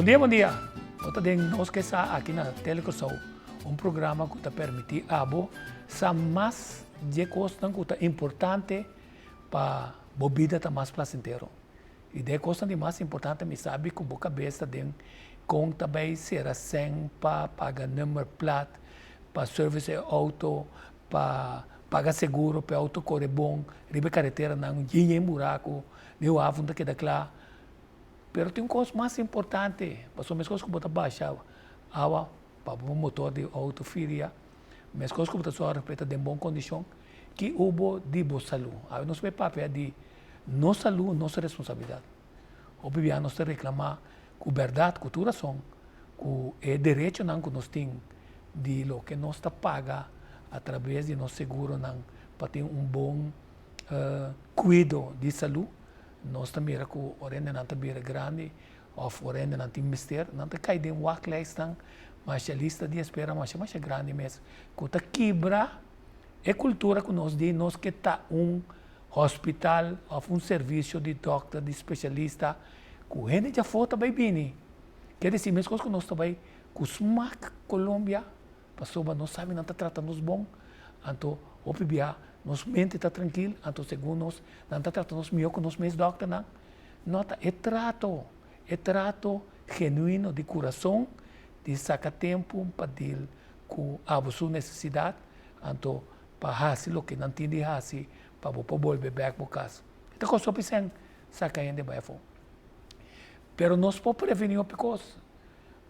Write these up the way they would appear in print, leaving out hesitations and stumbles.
Bon dia, bon dia. Bo ta den Nos Ke Sa aki na Tele Kòrsou, un programa ku ta permití abo sa mas dje kosnan ku ta importante pa bo bida ta mas plasentero. I den e kosnan di mas importante mi sabi ku bo kabes ta den kon ta bai sera sèn pa paga number plat, pa service e outo, pa paga seguro pa e outo kore bon riba e kareteranan yen yen buraku, den waf no ta keda kla. Pero tin un kos mas importante, pasobra meskos ku bo ta basha awa pa bo motor di outo firia, meskos ku bo ta sòru pa e ta den bon kondishon, ki ubo di bo salú? Awe nos bai papia di nos salú, nos responsabilidat. Hopi bia nos ta reklamá ku bèrdat, ku tur rason, ku e derechonan ku nos tin di loke nos ta paga atraves di nos seguronan pa tin un bon kuido di salú. Nos ta mira ku ora hendenan ta bira grandi òf ora hendenan tin mester, nan ta kai den wachtlijstnan, masha lista di espera masha masha grandi mes, ku ta kibra e kultura ku nos di nos ke ta un hospital òf un servisio di dòkter, di spesialista, ku hende djafó ta bai bini. Ke desi meskos ku nos ta bai ku smak Colombia, Pasobra nos sabi nan ta trata nos bon, anto hopi bia nos mente ta trankil, anto segun nos nan ta trata nos mihó ku nos mes dòkternan. No ta e trato, e trato genuino di kurason di saka tempu pa dil ku abo su nesesidat, anto pa hasi loke nan tin di hasi pa bo por bolbe bèk bo kas. E ta kos hopi sèn saka hende bai afó. Pero nos por prevení hopi kos.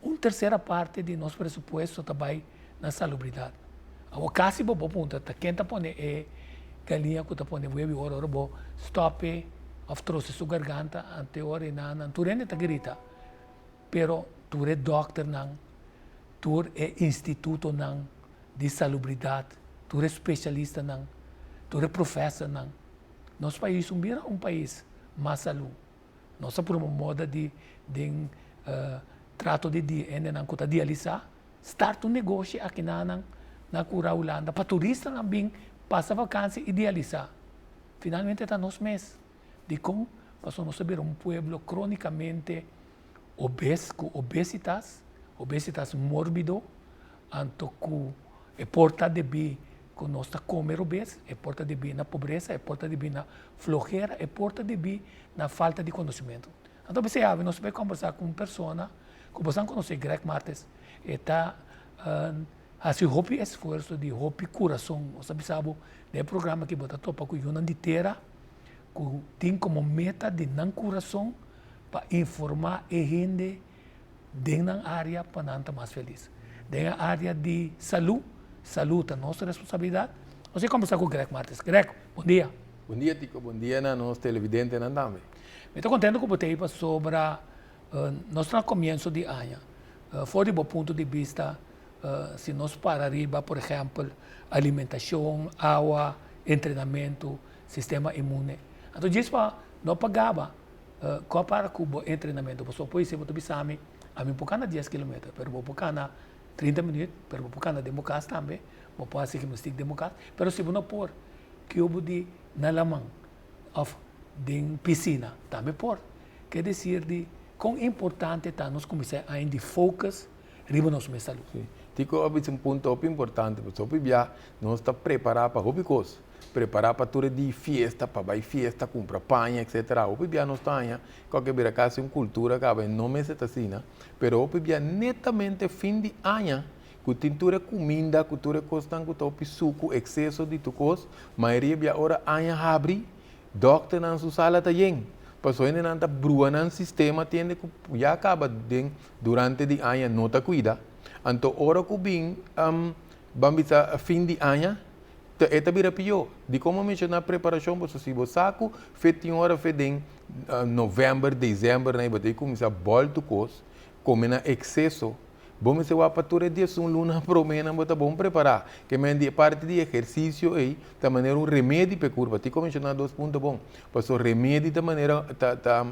Un tersera parti di nos presupuesto ta bai na salubridat. Awor kasi bo por puntra ta ken ta pone e galiña ku ta pone webi ora ora bo stòp e òf trose su garganta ante ora e nan tur hende ta grita. Pero tur e dòkternan, tur e institutonan di salubridat, tur e spesialistanan, tur e profèsernan. Nos pais un bira un pais mas salú. Nos a purba moda di den trato di di hendenan ku ta dialisá, start un negoshi aki na nan na kura Hulanda pa turistanan bin pasa vakansi i dialisá. Finalmente ta nos mes. Dikon? Pasobra nos ta bira un pueblo kronikamente obes ku obesitas, obesitas morbido, anto ku e por ta debí ku nos ta kome robes, e por ta debí na pobresa, e por ta debí na Flojera e por ta debí na falta di konosementu. Anto p'esei awe nos bai kombersá ku un persona ku boso a konosé, Greg Martes. E ta hasi hopi esfuerso di hopi kurason. Nos ta bisa bo den e programa aki bo ta topa ku yunan di tera ku tin komo meta di nan kurason pa informá e hende den nan área pa nan ta mas felis. Den e área di salú, salú ta nos responsabilidat. Nos a kombersá ku Greg Martes. Greg, bon dia. Bon dia Tico, bon dia na nos televidentenan tambe. Mi ta kontento ku bo ta ei pasobra nos ta na komienso di aña. For di bo punto di bista, si nos para riba, por ehèmpel, alimentashon, awa, entrenamentu, sistema inmune. Anto djis pa no pa gaba, Ko para ku bo entrenamentu? Pasobra por esei bo ta bisa mi, ami por kana dies kilometer, pero bo por kana trinta minüt, pero bo por kana den bo kas tambe, bo por hasi gimnastik den bo kas, pero si bo no por, kio bo di na laman òf den pisina tambe por. Ke desir di kon importante ta nos kuminsá ain di focus riba nos mes salú. Si, Tico a bisa un punto hopi importante, pasobra hopi bia nos ta prepará pa hopi kos. Prepará pa tur e di fiesta, pa bai fiesta, kumpra paña, etcetera. Hopi bia nos ta haña ku a bira kasi un kultura kaba, e no mester ta asina, pero hopi bia netamente fin di aña ku tin tur e kuminda, ku tur e kosnan ku ta hopi suku, ekseso di tur kos, mayoria bia ora aña habri, dòkternan su sala ta yen, pasobra hendenan ta brua nan sistema tende ku ya kaba den durante di aña no ta kuida. Anto ora ku bin ban bisa fin di aña, Ta e ta bira pió. Dikon bo menshoná preparashon? Pasobra si bo sa ku fe tin ora fe den novèmber, desèmber nan i bo ta kuminsá bòltu kos, kome na ekseso. Bo mester wak pa tur e 11 luna proménan bo ta bon prepará. Ke men di e parti di ehersisio ei ta manera un remedi pa e kurpa. Tico a menshoná dos punto bon. Paso remedi ta manera ta ta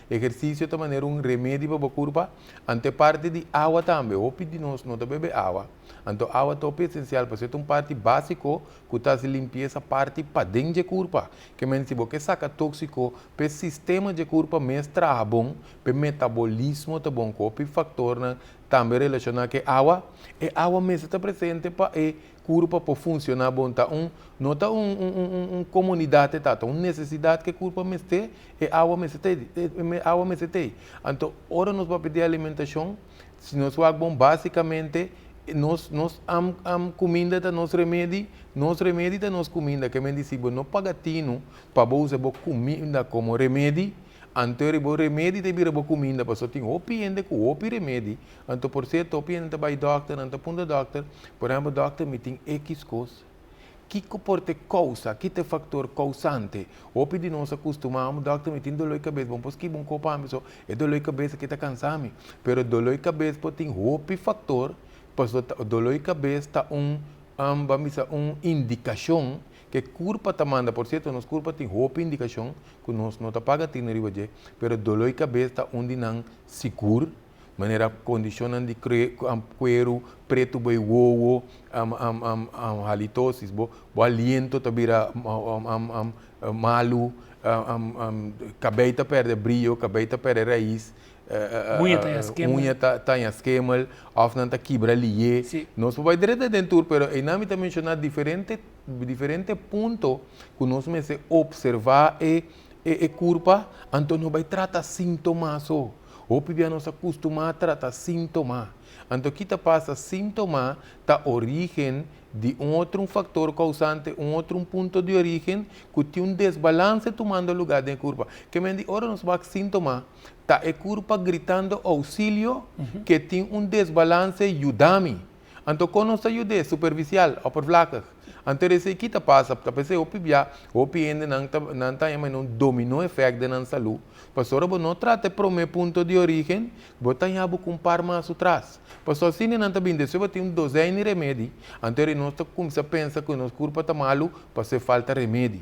ehersisio ta manera un remedi pa bo kurpa. Anto e parti di awa tambe. Hopi di nos no ta bebe awa. Anto awa ta hopi esensial pasobra e ta un parti básiko ku ta hasi limpiesa parti paden dje kurpa. Ke men si bo ke saka tóksiko p'e sistema dje kurpa mes traha bon, p'e metabolismo ta bon ku hopi faktornan tambe relashoná ku e awa, e awa mester ta presente pa e kurpa por funshoná bon. Ta un, no ta un un un komodidat e ta, ta un nesesidat ku e kurpa mester, e awa mester ta e awa mester ta ei. Anto ora nos papia di alimentashon, Si nos wak bon básikamente nos nos am am kuminda ta nos remedi, nos remedi ta nos kuminda. Ke men di si bo no paga tinu pa bo usa bo kuminda komo remedi, anto eri bo remedi ta bira bo kuminda pasobra tin hopi hende ku hopi remedi. Anto por sierto hopi hende ta bai dòkter, nan ta puntra dòkter, por ehèmpel dòkter mi tin ekis kos. Kiko por ta e kousa? Ki ta e faktor kousante? Hopi di nos a kustumá, Amo dòkter, mi tin doló di kabes, bo no por skibi un kop pa mi? So, e doló di kabes aki ta kansa mi. Pero doló di kabes por tin hopi faktor, pasobra ta doló di kabes ta un, ban bisa, un indikashon ku e kurpa ta manda. Por sierto, nos kurpa tin hopi indikashon ku nos no ta paga tinu riba dje, pero doló di kabes ta un di nan sigur. Manera kondishonnan di kueru pretu bo e wowo, halitosis, bo aliento ta bira malu, kabei ta pèrdè brio, kabei ta pèrdè rais, uña ta haña skemel òf nan ta kibra lié. Nos por bai drenta den tur, pero einan mi ta menshoná diferente diferente punto ku nos mester opservá e kurpa, anto no bai trata síntoma so. Hopi bia nos a kustumá trata síntoma. Anto ki ta pasa? Síntoma ta orígen di un otro un faktor kousante, un otro un punto di orígen ku tin un desbalanse tumando lugá den e kurpa. Ke men di ora nos wak síntoma, ta e kurpa gritando ousilio ke tin un desbalanse, yuda mi. Anto kon nos ta yud'é? Supervisial, oppervlakkig. Anto esei ki ta pasa? Ta p'esei hopi bia, hopi hende nan ta nan ta haña un dominó efèkt den nan salú. Pasobra bo no trata e promé punto di orígen, bo ta haña bo ku un par mas utras. Pasobra asina nan ta bini, despues bo tin un dozèn di remedi, anto eri nos ta kuminsá pensa ku nos kurpa ta malu pasobra e falta remedi.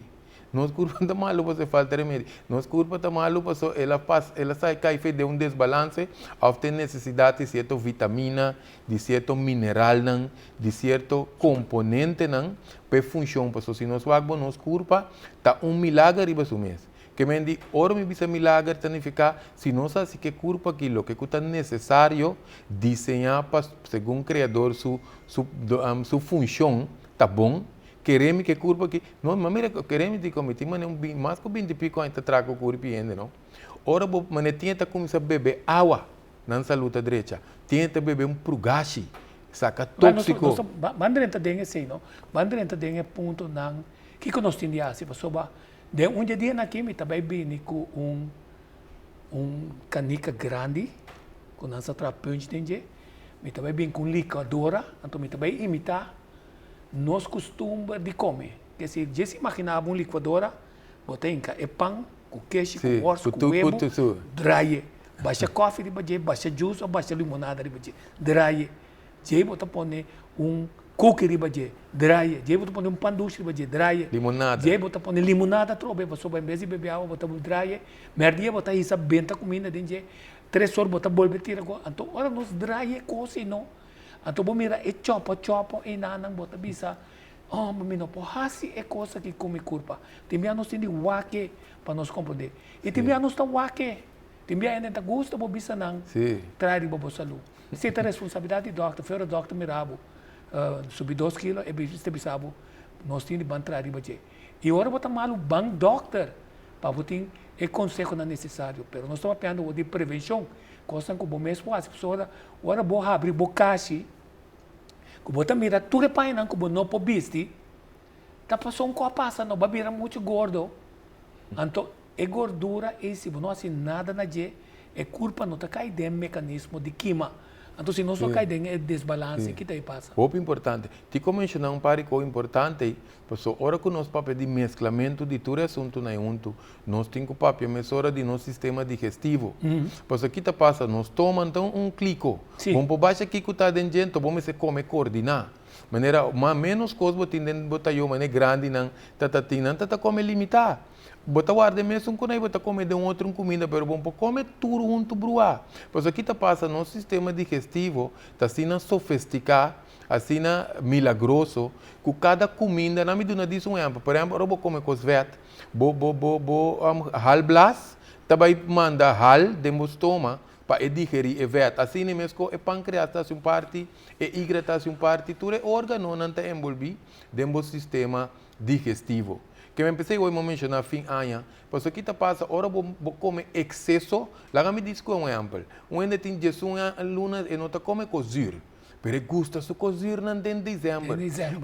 Nos kurpa ta malu pasobra e falta remedi. Nos kurpa ta malu pasobra el a pas el a sa kai fe den un desbalanse òf tin nesesidat di sierto vitamina, di sierto mineralnan, di sierto komponentenan pa e funshon. Pasobra si nos wak bo nos kurpa ta un milager riba su mes. Ke men di ora mi bisa milager ta nifiká si nos hasi ke kurpa aki loke ku ta nesesario diseñá pa segun Kreador su su su funshon ta bon. Kere mi ke kurpa aki no mi mira kere mi dikon mi tin mane un mas ku binti piko aña ta traha ku kurpi hende no. Ora bo mane tin e ta kuminsá bebe awa nan salú ta drecha. Tin e ta bebe un prugashi saka tóksiko. Ban drenta den esei no, ban drenta den e puntonan kiko nos tin di hasi pasobra den un dje dianan aki mi ta bai bini ku un un kanika grandi ku nan sa traha punch den dje, mi ta bai bini ku un likuadora anto mi ta bai imitá Nos kustumber di kome. Ke si djes imaginá bo un likuadora, bo ta hinka e pan ku keshi, ku wòrs, ku webu, draye. Basha kòfi riba dje, basha jus òf basha limonada riba dje, draye. Djei bo ta pone un kuki riba dje, draye. Djei bo ta pone un pan dushi riba dje, draye. Djei bo ta pone limonada atrobe, pasobra en bes di bebe awa bo ta draye. Mèrdia bo ta hisa benta kuminda den dje, tres or bo ta bolbe tira ku. Anto ora nos draye kos ei no. Anto bo mira e chopo chopo einanan bo ta bisa, oh mi no por hasi e kos aki ku mi kurpa. Tin bia nos tin di wak-e pa nos komprondé. I tin bia nos ta wak-e. Tin bia hende ta gusta bo bisa nan trae riba bo salú. Esei ta responsabilidat di dòkter. Fero dòkter mira bo subi dos kilo e ta bisa bo nos tin di ban trae riba dje. I ora bo ta malu ban dòkter pa bo tin e konsehonan nesesario. Pero nos ta papiando di prevenshon. Kosnan ku bo mes por hasi pasobra ora bo habri bo kashi ku bo ta mira tur e pañanan ku bo no por bisti ta pasobra un kos a pasa no bo a bira muchu gordo anto e gordura ei si bo no hasi nada na dje e kurpa no ta kai den mekanismo di kima. Anto si nos no kai den e desbalanse, ki ta e pasa? Hopi importante. Tico menshoná un par di kos importante ei, pasobra ora ku nos papia di mesklamentu di tur e asuntunan ei huntu, nos tin ku papia mesora di nos sistema digestivo. Pasobra ki ta pasa? Nos stoma anto un kliko. Bon por basha kiko ta den dje, anto bo mester kome kordiná. Manera mas ménos kos bo tin den bo tayo, manera grandinan ta ta tin, nan ta ta kome limitá. Bo ta warda e mesun kunai bo ta kome den otro un kuminda, pero bo no por kome tur huntu bruá. Pasobra ki ta pasa, nos sistema digestivo ta asina sofestiká, asina milagroso, ku kada kuminda, nan mi duna dis un ehèmpel, por ehèmpel ora bo kome kos vèt, bo bo bo bo halblas ta bai manda hal den bo stoma pa e digerí e vèt. Asina mes ku e pankreas ta hasi un parti, e igra ta hasi un parti, tur e órganonan ta enbolbí den bo sistema digestivo. Ke men p'esei hoy mo menshoná fin aña, pasobra ki ta pasa ora bo bo kome ekseso, laga mi dis ku un ehèmpel, un hende tin diesun luna e no ta kome kos zür, pero e gusta su kos zürnan den desèmber.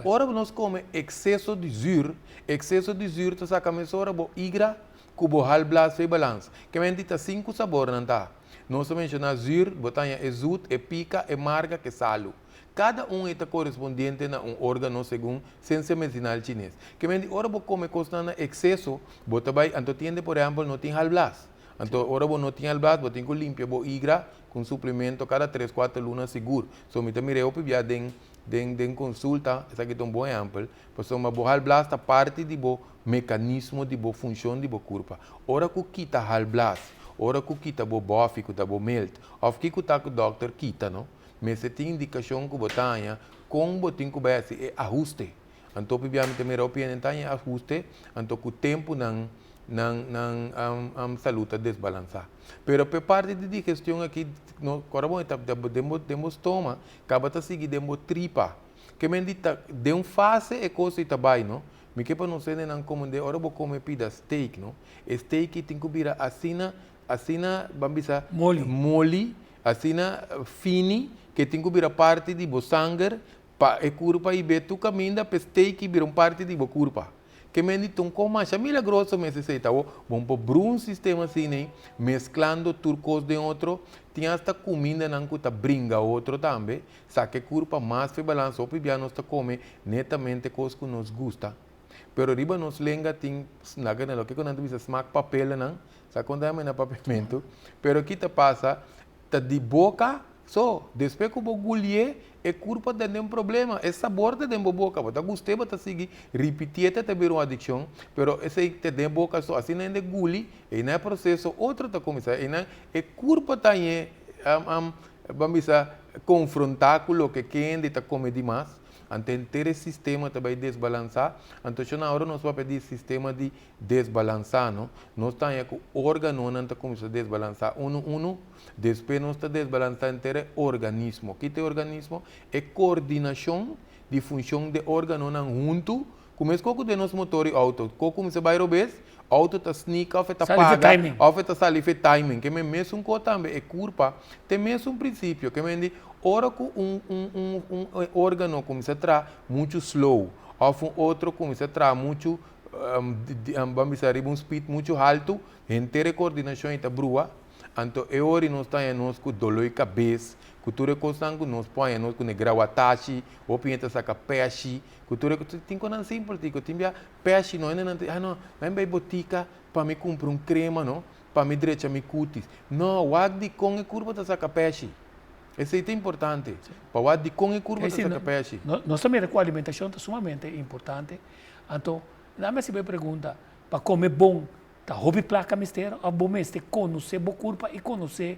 Ora nos kome ekseso di zür, ekseso di zür ta saka mesora bo igra ku bo halblas fe balans. Ke men di ta sinku sabornan ta. Nos a menshoná zür, bo ta haña e zut, e pika, e marga ku e salu. Kada un ei ta korespondiente na un órgano segun siensia medisinal chines. Ke men di ora bo kome kosnan na ekseso, bo ta bai, anto tin hende por ehèmpel no tin halblas. Anto ora bo no tin halblas bo tin ku limpia bo igra ku un suplemento kada tres kuater luna sigur. So mi ta mira e hopi bia den den den konsulta, esaki ta un bon ehèmpel, pasobra bo halblas ta parti di bo mekanismo di bo funshon di bo kurpa. Ora ku kita halblas, ora ku kita bo bòfi ku ta bo milt, òf kiko ta ku dòkter kita no, Mester tin indikashon ku bo ta haña kon bo tin ku bai hasi e ahuste. Anto hopi bia mi ta mira hopi hende ta haña e ahuste, anto ku tempu nan nan nan salud ta desbalansá. Pero pa e parti di digestion aki no kòrda bon e ta den bo den bo stoma kaba ta sigui den bo tripa. Ke men di ta den un fase e kos ei ta bai no. Mi ke pa nos hendenan komende ora bo kome pida steak no, e steak ei tin ku bira asina Asina, ban bisa, Moli. moli, asina fini, ke tin ku bira parti di bo sanger, pa e kurpa i be tur kaminda pa e steak i bira un parti di bo kurpa. Ke men di ta un kos masha milagroso mes esei ta. Awor, bo por bru un sistema asina ei, mesklando tur kos den otro, tin asta kumindanan ku ta bringa otro tambe, saka e kurpa mas fe balans. Hopi bia nos ta kome netamente kos ku nos gusta, pero riba nos lenga tin, laga na loke ku nan ta bisa smak papelnan, Sa kon ta yama na papiamentu, pero ki ta pasa, ta di boka so, despues ku bo gulié, e kurpa ta den problema, e sabor ta den bo boka, bo ta gust'é, bo ta sigui ripitié te ta bira un adikshon, pero esei ta den boka so, asina hende guli, einan e proseso otro ta kuminsá, einan e kurpa ta hañ'é, ban bisa, konfrontá ku loke kende ta kome dimas, anto henter e sistema ta bai desbalansá, anto shon awor nos papia di sistema di Desbalansá, no? Nos ta haña ku órganonan ta kuminsá desbalansá unu unu, despues nos ta desbalansá henter e organismo. Ki ta e organismo? E koordinashon di funshon di e órganonan huntu, ku meskos ku den nos motor i outo, ku kuminsá bai robes, outo ta snika òf e ta paga òf e ta sali for e timing. Ke men mesun kos tambe e kurpa ta e mesun prinsipio. Ke men di ora ku un un un un órgano kuminsá traha muchu slow òf un otro kuminsá traha muchu Ban bisa riba un speed muchu haltu, henter e koordinashon ei ta brua, anto e ora nos ta haña nos ku doló di kabes, ku tur e kosnan ku nos por haña nos ku ne grawatashi, hopi hende ta saka pèshi, ku tur e kos, tin kosnan simpel tiko, tin bia pèshi no, hendenan ta di, ah no, mi a bai botika pa mi kumpra un krema no, pa mi drecha mi kutis. No, wak dikon e kurpa ta saka pèshi. Esei ta importante, pa wak dikon e kurpa ta saka pèshi. Nos ta mira ku alimentashon ta sumamente importante. Anto, nan mester bai pregunta, pa come bon ta hopi placa mester of bo mester conoce bo curpa y conoce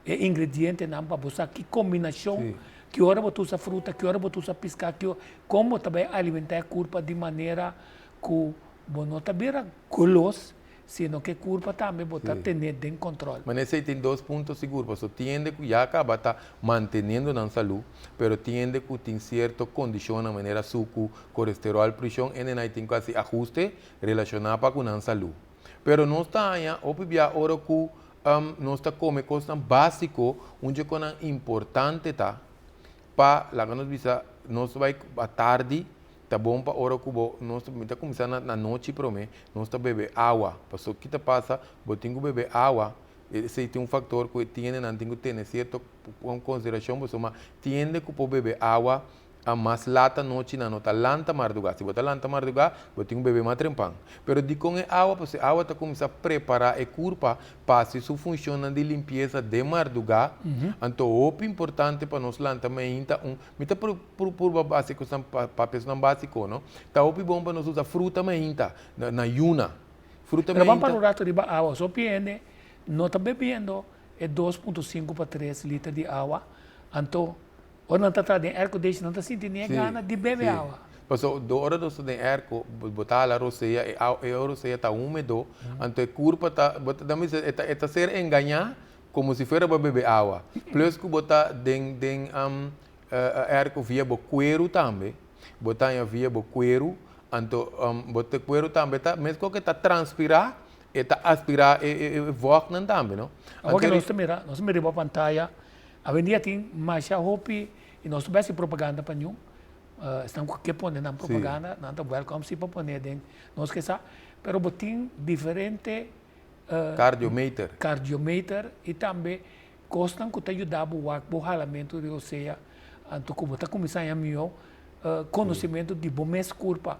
e ingredientenan pa bo sa ki combinacion, ki ora bo ta usa fruta, ki ora bo ta usa pisca, ki ora, con bo ta bai alimenta e curpa di manera cu bo no ta bira golos sino ke kurpa tambe bo ta tene den kòntròl. Ma esei tin dos punto sigur, pasobra tin hende ku ya kaba ta manteniendo nan salú, pero tin hende ku tin sierto kondishonnan manera suku, kolesteròl, preshon, hendenan tin ku hasi ahuste relashoná pa ku nan salú. Pero nos ta haña hopi bia ora ku nos ta kome kosnan básiko, un dje konan importante ta pa laga nos bisa nos bai atardi Ta bon pa ora ku bo, nos ta, mi ta kuminsá na na nochi promé, nos ta bebe awa. Paso ki ta pasa, bo tin ku bebe awa. Esei tin un faktor ku e tiendenan tin ku tene sierto konsiderashon pasobra tiende ku por bebe awa a mas lat anochi nan no ta lanta mardugá. Si bo ta lanta mardugá, bo tin ku bebe mas trempan. Pero dikon e awa? Pasobra e awa ta kuminsá prepará e kurpa pa hasi su funshonnan di limpiesa den mardugá. Anto hopi importante pa nos lanta mainta un, mi ta purba hasi kosnan papia esnan básiko no, ta hopi bon pa nos usa fruta mainta na yuna. Fruta Pero ban mainta. para un rato riba awa. Hopi hende no ta bebiendo e 2.5 pa 3 liter di awa, anto Ora nan ta traha den airco deshi nan ta sinti ni e gana di bebe awa. Pasobra do ora nos ta den airco, bo ta hala rosea, e awa, e rosea ta humedo, anto e kurpa ta, bo ta, dame bisa, e ta, e ta ser engañá komo si fuera bo a bebe awa. Plus ku bo ta den, den airco via bo kueru tambe, bo ta haña via bo kueru, anto bo ta kueru tambe ta, meskos ku e ta transpirá, e ta aspirá e, e, e vògtnan tambe, no. Awor ke nos ta mira, nos ta mira riba pantaya, Awendia tin masha hopi y nos ta bay haci propaganda pa ñu. Esnan cu ke pone nan propaganda, nan ta welcome si pa pone den nos ke sa. Pero bo tin diferente Cardiometer. Cardiometer y tambe cosnan cu ta yuda bo wak bo halamento di rosea. Anto cu bo ta cuminsa haña miho conocimento di bo mes curpa.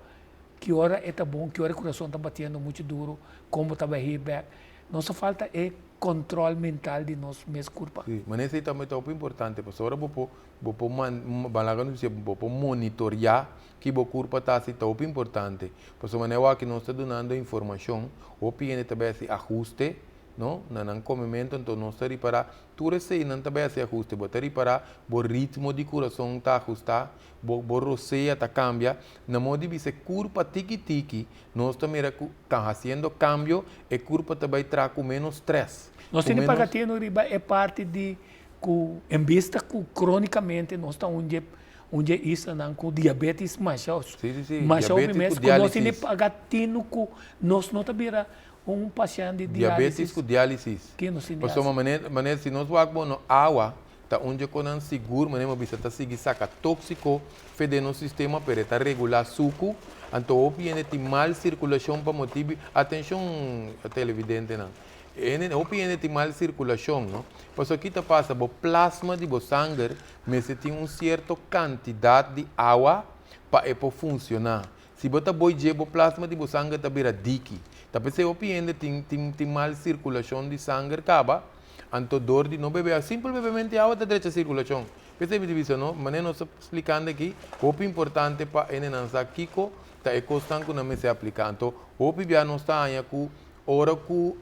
Ki ora e ta bon, ki ora e curason ta batiendo mucho duro, con bo ta bay hir bek. Nos ta falta e control mental di nos mes curpa. Sí, ma esei tambe ta hopi importante, pasobra bo por, bo por man, ban laga nos bisa, bo por monitorea ki bo curpa ta haci, ta hopi importante. Pasobra manera awor aki nos ta dunando informacion, hopi hende ta bay haci ahuste, no, na nan comemento, anto nos ta ripara tur eseinan ta bay haci ahuste. Bo ta ripara bo ritmo di curason ta ahusta, bo, bo rosea ta cambia, na modo di bisa e curpa tiki tiki Nos ta mira ku ta hasiendo kambio, e kurpa ta bai traha ku ménos strès. Nos tin di paga tino riba e parti di ku en bista ku kronikamente nos ta un dje un dje islanan ku diabetes masha masha hopi mes ku nos tin di paga tino ku nos no ta bira un pashènt di diálisis. Diabetes ku diálisis. Ke nos tin di hasi? Pasobra manera si nos wak bo no awa Ta un dje konan sigur, manera mi a bisa, ta sigui saka tóksiko fe den nos sistema, pero e ta regulá suku. Anto hopi hende tin mal sirkulashon pa motibu, atenshon televidentenan, hende, hopi hende tin mal sirkulashon, no? Pasobra ki ta pasa, bo plasma di bo sanger mester tin un sierto kantidat di awa pa e por funshoná. Si bo ta boi dje, bo plasma di bo sanger ta bira diki. Ta p'esei hopi hende tin tin tin mal sirkulashon di sanger kaba. Anto dor di no bebe awa, simpel bebemento di awa ta drecha sirkulashon. P'esei mi ta bisa no, manera nos ta splikando aki, hopi importante pa hendenan sa kiko ta e kosnan ku nan mester apliká. Anto hopi bia nos ta haña ku ora ku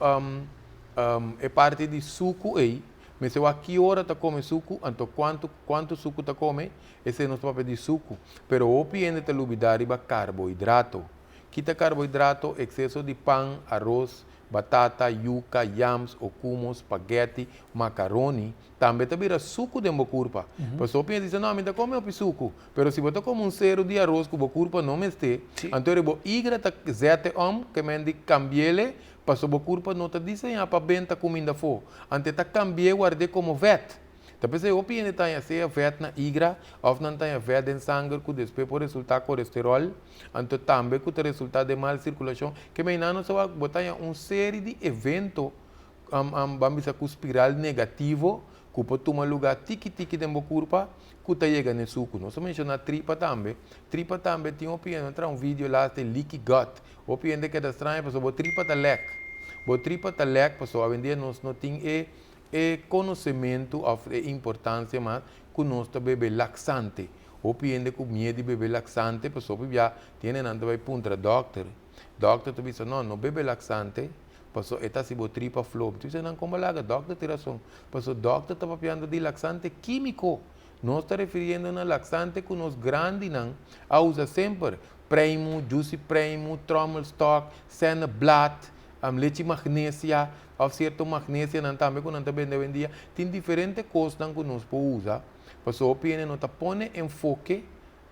e parti di suku ei, mester wak ki ora ta kome suku, anto kuantu kuantu suku ta kome, esei nos ta papia di suku. Pero hopi hende ta lubidá riba karbohidrato. Kita karbohidrato, ekseso di pan, aros, Batata, yuka, yams, okumo, spaghetti, makaroni, tambe ta bira suku den bo kurpa. Pasobra hopi hende ta bisa, no, mi ta kome hopi suku. Pero si bo ta kome un seru di aros ku bo kurpa no mester, anto ora bo igra ta zete om, ke men di kambiele, pasobra bo kurpa no ta diseñá pa benta kuminda afó. Anto e ta kambi'é ward'é komo vèt. Ta p'esei hopi hende ta haña sea vèt na igra òf nan ta haña vèt den sanger ku despues por resultá kolesteròl, anto tambe ku ta resultá den mal sirkulashon. Ke meinan nos ta wak bo ta haña un seri di evento, ban bisa ku spiral negativo ku por tuma lugá tiki tiki den bo kurpa ku ta yega na e suku. Nos a menshoná tripa tambe. Tripa tambe tin hopi hende, nos a traha un video laatste leaky gut. Hopi hende keda straño pasobra bo tripa ta lèk. Bo tripa ta lèk pasobra awendia nos no tin e E konosementu òf e importansia mas ku nos ta bebe laksante. Hopi hende ku mie di bebe laksante pasobra hopi bia tin hendenan ta bai puntra dòkter. Dòkter ta bisa no, no bebe laksante pasobra e ta hasi bo tripa flopi. Mi ta bisa nan kon bo laga, dòkter tin rason. Pasobra dòkter ta papiando di laksante kímiko. Nos ta refiriendo na laksante ku nos grandinan a usa semper, preimu, jusi preimu, tròmelstok, sènneblad, lechi magnesia. Of cierto magnesianan tambe cu nan ta bende awendia. Tin diferente cosnan cu nos por usa, pasobra hopi hende no ta pone enfoke,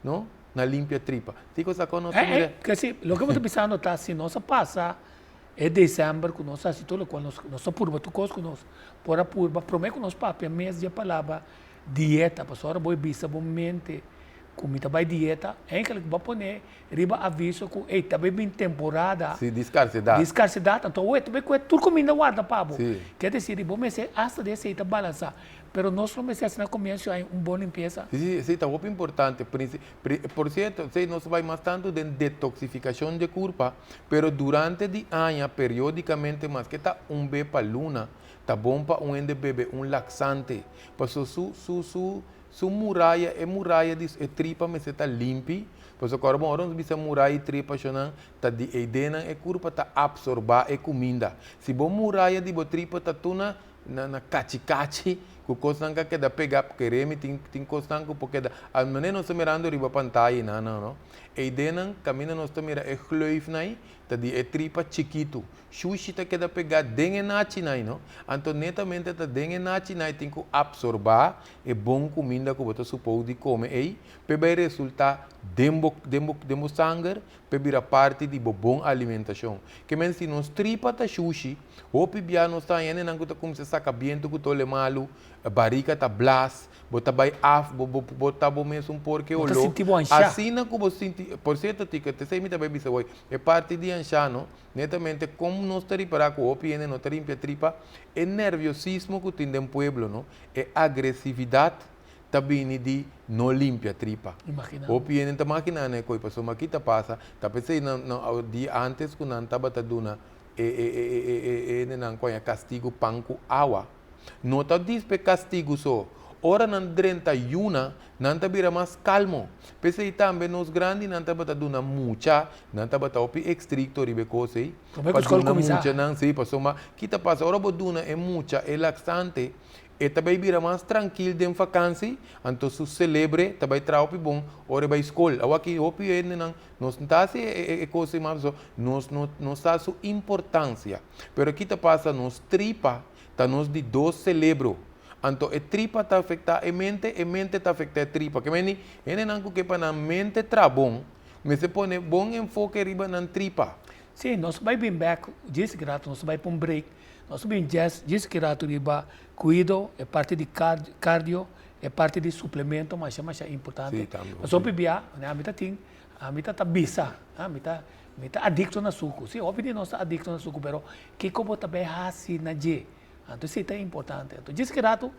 no, na limpia tripa. Tin cosa cu nos ta mira. Eh, si, loke bo ta bisando ta si nos a pasa e december cu nos a haci tur locual nos, nos a purba tur cos cu nos por a purba prome cu nos papia mes di e palabra dieta, pasobra ora bo e bisa bo mente. ku mi ta bai dieta, eigenlijk bo a pone riba aviso ku ey ta bai bin temporada Sí, di skarsedat. di skarsedat, anto awor e ta bai kue tur kuminda warda pa bo. Sí. Kier desir di bo mester asta di esei ta balansá, pero nos lo mester hasi na komienso ay un bon limpiesa. Sí, sí, esei ta hopi importante. Prinsi, pri, por sierto, esei nos ta bai mas tantu den detoksifikashon dje kurpa, pero durante di aña periodikamente maske ta un be pa luna, ta bon pa un hende bebe un laksante, paso su, su, su, Su muraya, e muraya di e tripa mester ta limpi, pasobra ora bo ora nos bisa muraya i tripa shonnan ta di e ideanan e kurpa ta apsorbá e kuminda. Si bo muraya di bo tripa ta tur na na kachi kachi ku kosnan ka keda pegá, kere mi tin tin kosnan ku por keda, al manera nos ta mirando riba pantaya einan no, e ideanan kaminda nos ta mira e gleufnan ei ta di e tripa chikitu. Shushi ta keda pegá den e nachinan, no? Anto netamente ta den e nachinan tin ku apsorbá e bon kuminda ku bo ta supou di kome ei, p'e bai resultá den bo den bo den bo sanger, p'e bira parti di bo bon alimentashon. Ke men si nos tripa ta shushi, hopi bia nos ta haña hendenan ku ta kuminsá saka bientu ku tole malu, barika ta blas, bo ta bai af, bo bo bo ta bo mes un porke Bo ta oló. sinti bo anshá. Asina ku bo sinti, por sierto tika, t'esei mi ta bai bisa woi, e parti di anshá no, Netamente kon nos ta ripará ku hopi hende no ta limpia tripa, e nerviosismo ku tin den pueblo no, e agresividat ta bini di no limpia tripa. Imagina. Hopi hende ta makina nan e koi pasobra ki ta pasa, ta p'esei nan nan di antes ku nan tabata duna e e e e e e hendenan ku haña kastigu pan ku awa. No ta dispe kastigu so, ora nan drenta yuna Nan ta bira mas kalmo. P'esei tambe nos grandinan tabata duna mucha, nan tabata hopi estrikto riba e kos ei, Promé ku pa skol duna kuminsá. muchanan, sí, pasobra ki ta pasa ora bo duna e mucha e laksante, e ta bai bira mas trankil den fakansi, anto su selebre ta bai traha hopi bon ora e bai skol. Awor aki hopi hendenan nos no ta hasi e e kos ei mas pasobra nos no no sa su importansia. Pero ki ta pasa nos tripa Ta nos di dos celebro. Anto e tripa ta afecta e mente, e mente ta afecta e tripa. Ke meni, hendenan ku ke pa nan mente tra bon, mester pone bon enfoke riba nan tripa. Sí, nos bai bin bek djis ki rato, nos bai pa un break. Nos bin djes djis ki rato riba kuido, e parti di cardio, e parti di suplemento masha masha importante. Sí, tambe. Pasobra hopi bia, ami ta tin, ami ta ta bisa, ami ta Mi ta adikto na suku. Sí, hopi di nos ta adikto na suku, pero kiko bo ta bai hasi na dje? Anto esei ta importante. Anto djis ki ratu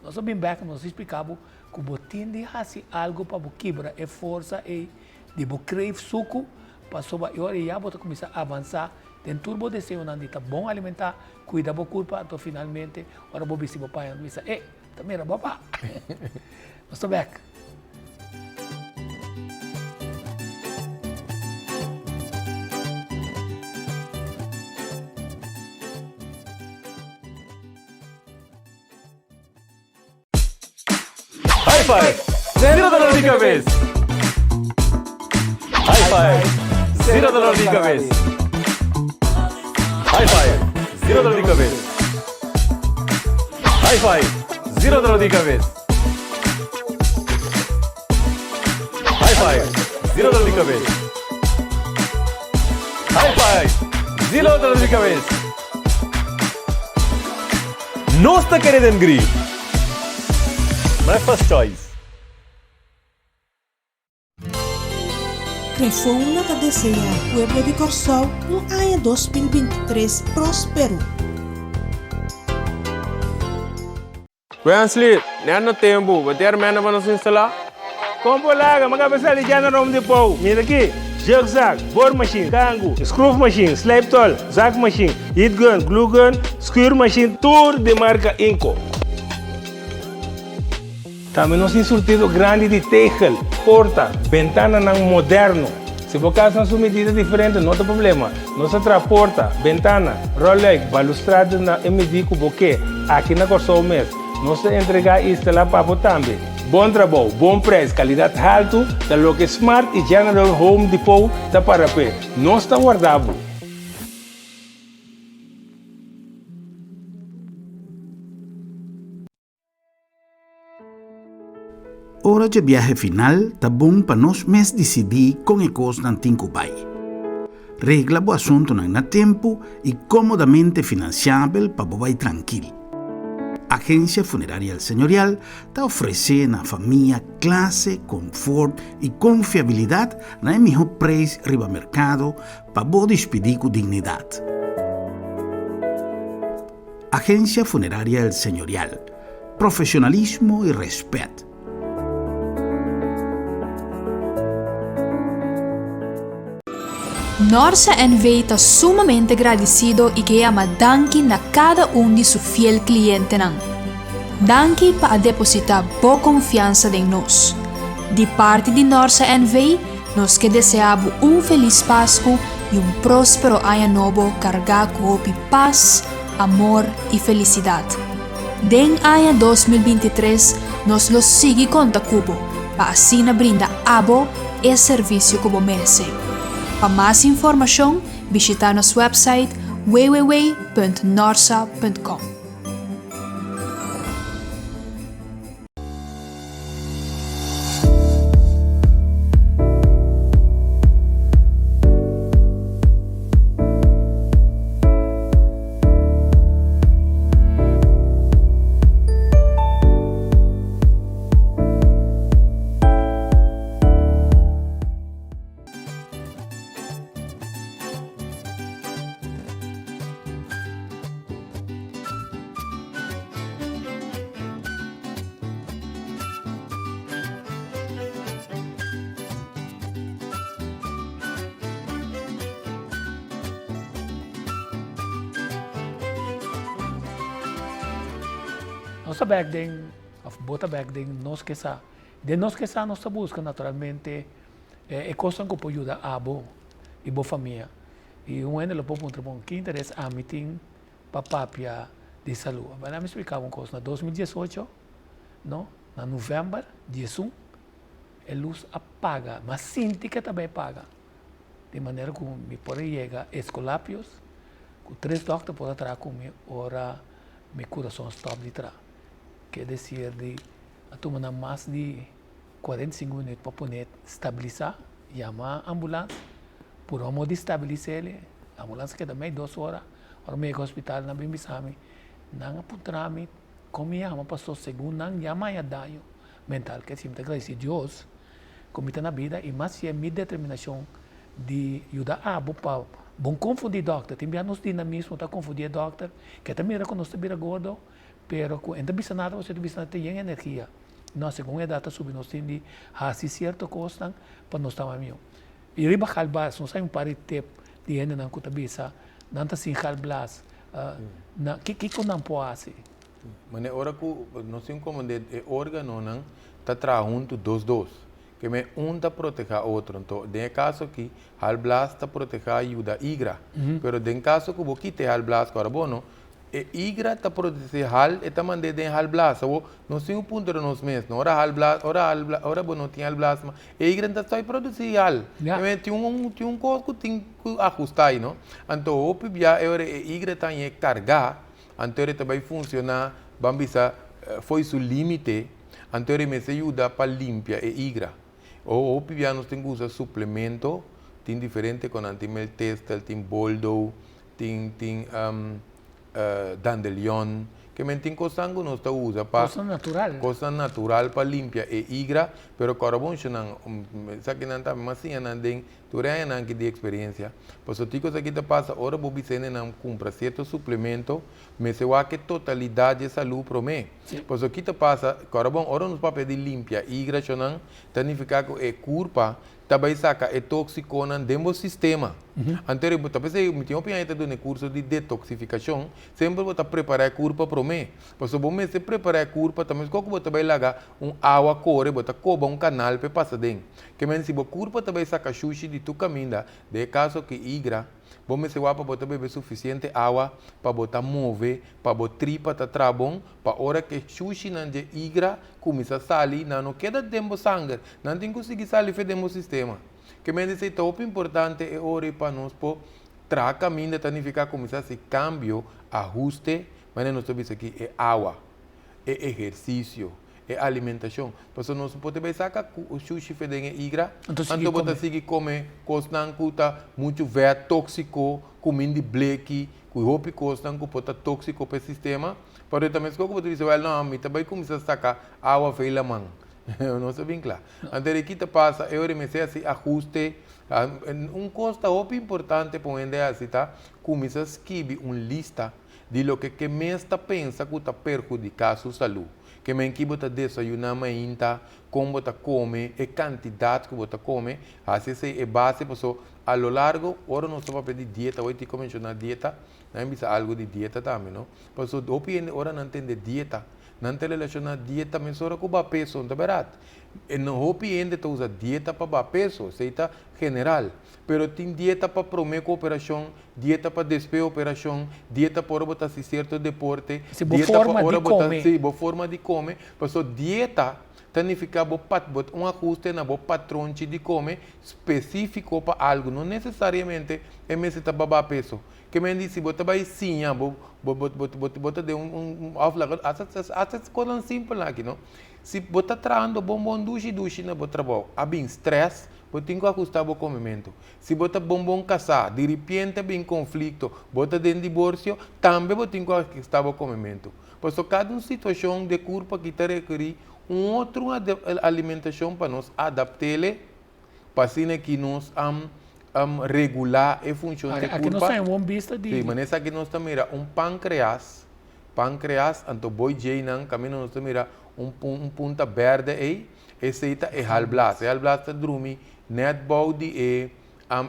nos a bin bek, nos a splika bo ku bo tin di hasi algu pa bo kibra e forsa ei di bo crave suku, pasobra e ora ei ya bo ta kuminsá avansá den tur bo deseonan di ta bon alimentá, kuida bo kurpa, anto finalmente ora bo bisti bo paña bo ta bisa, e, ta mira bo pa. Nos ta bek. High five! Zero dolor di cabes! High five! Zero dolor di cabes! High five! Zero dolor di cabes! High five! Zero dolor di cabes! High five! Zero dolor di cabes! High five! Zero dolor di cabes! Nos ta kere den grip! Breakfast choice! Crefona ta deseá pueblo di Kòrsou un aña 2023 próspero. Wensley, net na tempu, bo tin hermènnan pa nos instalá? Kon por laga, mi kaba sali dja na Home Depot. Mira aki, jugzak, boormachine, kangu, skroefmachine, slijptol, zakmachine, heatgun, gluegun, schuurmachine, tur di marka Inco. Tambe nos tin surtido grandi di tegel, porta, bentananan moderno. Si bo kas na su medida diferente no ta problema. Nos ta traha porta, bentana, rolluik, balustrade na e midí ku bo ke, aki na Kòrsou mes. Nos ta entregá i instalá pa bo tambe. Bon trabou, bon prijs, kalidat haltu ta loke Smart i General Home Depot ta para p'e. Nos ta warda bo! Ora dje biahe final ta bon pa nos mes disidí kon e kosnan tin ku bai. Regla bo asuntunan na tempu i kómodamente finansiabel pa bo bai trankil. Agencia Funeraria El Señorial ta ofrece na famia clase, confort y confiabilidad na e miho prijs riba mercado pa bo dispidi cu dignidad. Agencia Funeraria El Señorial, profesionalismo y respet. Norsa NV ta sumamente gradisido i ke yama danki na kada un di su fiel klientenan. Danki pa a depositá bo konfiansa den nos. Di parti di Norsa NV, nos ke deseá bo un felis Pasku i un próspero aña nobo kargá ku hopi pas, amor i felisidat. Den aña 2023 nos lo sigui konta ku bo pa asina brinda abo e servisio ku bo merese. Pa mas informashon bishita nos website www.norsa.com. Nos ta bek den, of bo ta bek den nos ke sa. Den nos ke sa nos ta buska naturalmente e kosnan ku por yuda abo i bo famia. I un hende lo por puntra, bon, ki interes ami tin pa papia di salú. Laga mi splika bo un kos, na 2018, no, na novèmber 11, e lus a paga, mi a sinti ke ta bai paga, di manera ku mi por a yega Escolapios, ku tres dòkter por a traha ku mi ora mi kurason stòp di traha. Ke desir di a tuma nan mas di 45 minüt pa pone stabilisá, yama ambulans, purba modo di stabilis'é, ambulans a keda mei dos ora, ora mi yega hospital nan bin bisa mi, nan a puntra mi kon mi yama paso segun nan ya maya daño mental, ke si mi ta gradisí Dios ku mi ta na bida i mas si e mi determinashon di yuda abo pa bon konfundí dòkter, tin bia nos dinamismo ta konfundí e dòkter, ke ta mira ku nos ta bira gordo, pero ku e no ta bisa nada pasobra e ta bisa ta yen energia. No, segun edat ta subi nos tin di hasi sierto kosnan pa nos ta mas mihó. I riba galbas, nos hay un par di tip di hendenan ku ta bisa nan ta sin galblas. Na kiko nan por hasi? Mane ora ku nos tin komandé e órganonan ta traha huntu dos dos. Ke men un ta protehá otro. Anto den e kaso aki halblas ta protehá yuda igra. Pero den kaso ku bo kita e halblas ku ora bo no E igra ta produci hal, e ta mand'é den hal blas. Awor, nos tin un punto den nos mes, no? Ora hal blas, ora hal blas, ora bo no tin hal blas mas, e igra no ta stòi produci hal. Ja. E tin un, tin un kos ku tin ku ahustá ei, no? Anto hopi bia e ora e igra ta hañ'é kargá, anto e ta bai funshoná, ban bisa, fo'i su límite, anto e mester yuda pa limpia e igra. Hopi bia nos tin ku usa suplemento, tin diferente ku nan, tin meltestel, tin boldo, tin tin dandelion, ke men tin kosnan ku nos ta usa pa Kosnan natural. Kosnan natural pa limpia e igra, pero kòrda bon shunan, esakinan tambe mi a siña nan den tur e añanan aki di eksperensia, pasobra tin kos aki ta pasa ora bo bisa hendenan kumpra sierto suplemento, mester wak e totalidat di e salú promé. Pasobra ki ta pasa, kòrda bon, ora nos papia di limpia igra shunan, ta nifiká ku e kurpa ta bai saka e tóksikonan den bo sistema. Anto bo ta p'esei mi tin hopi aña ta duna e kurso di detoksifikashon, semper bo ta prepará e kurpa promé. Pasobra bo mester prepará e kurpa ta meskos ku bo ta bai laga un awa kore, bo ta koba un kanal pa e pasa den. Ke men si bo kurpa ta bai saka shushi di tur kaminda, den e kaso aki igra, Bo mester wak pa bo ta bebe sufisiente awa, pa bo ta move, pa bo tripa ta traha bon, pa ora ku e shushinan dje igra kuminsá sali, nan no keda den bo sanger, nan tin ku sigui sali fe den bo sistema. Ke men di esei ta hopi importante e ora ei pa nos por traha kaminda ta nifiká kuminsá hasi kambio, ahuste, manera nos ta bisa aki, e awa, e ehersisio, e alimentashon. Pasobra nos no por ta bai saka shushi fe den e igra, anto bo ta sigui kome kosnan ku ta muchu vèt, tóksiko, kumin di bleki. ku hopi kosnan ku por ta tóksiko pa e sistema, pero ta meskos ku bo ta bisa, wèl no, mi ta bai kuminsá saka awa for e laman. No sa bin kla. Anto di ki ta pasa e ora mester hasi ahuste. Un kos ta hopi importante pa un hende hasi ta kuminsá skibi un lista di loke ke mes ta pensa ku ta perhudiká su salú. Ke men ki bo ta desayuná mainta, kon bo ta kome, e kantidat ku bo ta kome, hasi esei e base paso a lo largo ora nos ta papia di dieta, hoy Tico a menshoná dieta, nan a bisa algu di dieta tambe no, paso hopi hende ora nan tende dieta, nan ta relashoná dieta mesora ku baha peso, no ta bèrdat? E no hopi hende ta usa dieta pa baha peso, esei ta general, pero tin dieta pa promé ku operashon, dieta pa despues operashon, dieta pa ora bo ta hasi sierto deporte, Si bo dieta pa forma di ora bo ta, kome. si, bo forma di kome, paso dieta ta nifiká bo pat bo un ahuste na bo patronchi di kome spesífiko pa algu, no nesesariamente e mester ta pa baha peso. Ke men di si bo ta bai siña bo bo bo bo bo bo ta den un un òf laga hasta hasta kosnan simpel aki no. Si bo ta trahando bon bon dushi dushi na bo trabou a bin strès bo tin ku ahustá bo komementu. Si bo ta bon bon kasá di ripiente a bin konflikto bo ta den diborsio tambe bo tin ku ahustá bo komementu. Pasobra kada un situashon de kurpa aki ta rekerí un otro alimentashon pa nos adapt'ele. Pa asina ki nos a regulá e funshon di e kurpa. Aki nos ta un bon bista di. Sí, manera esaki nos ta mira un pankreas, pankreas, anto boi djeinan kaminda nos ta mira un un punta bèrdè ei, esei ta e halblas. E halblas ta drumi nèt bou di e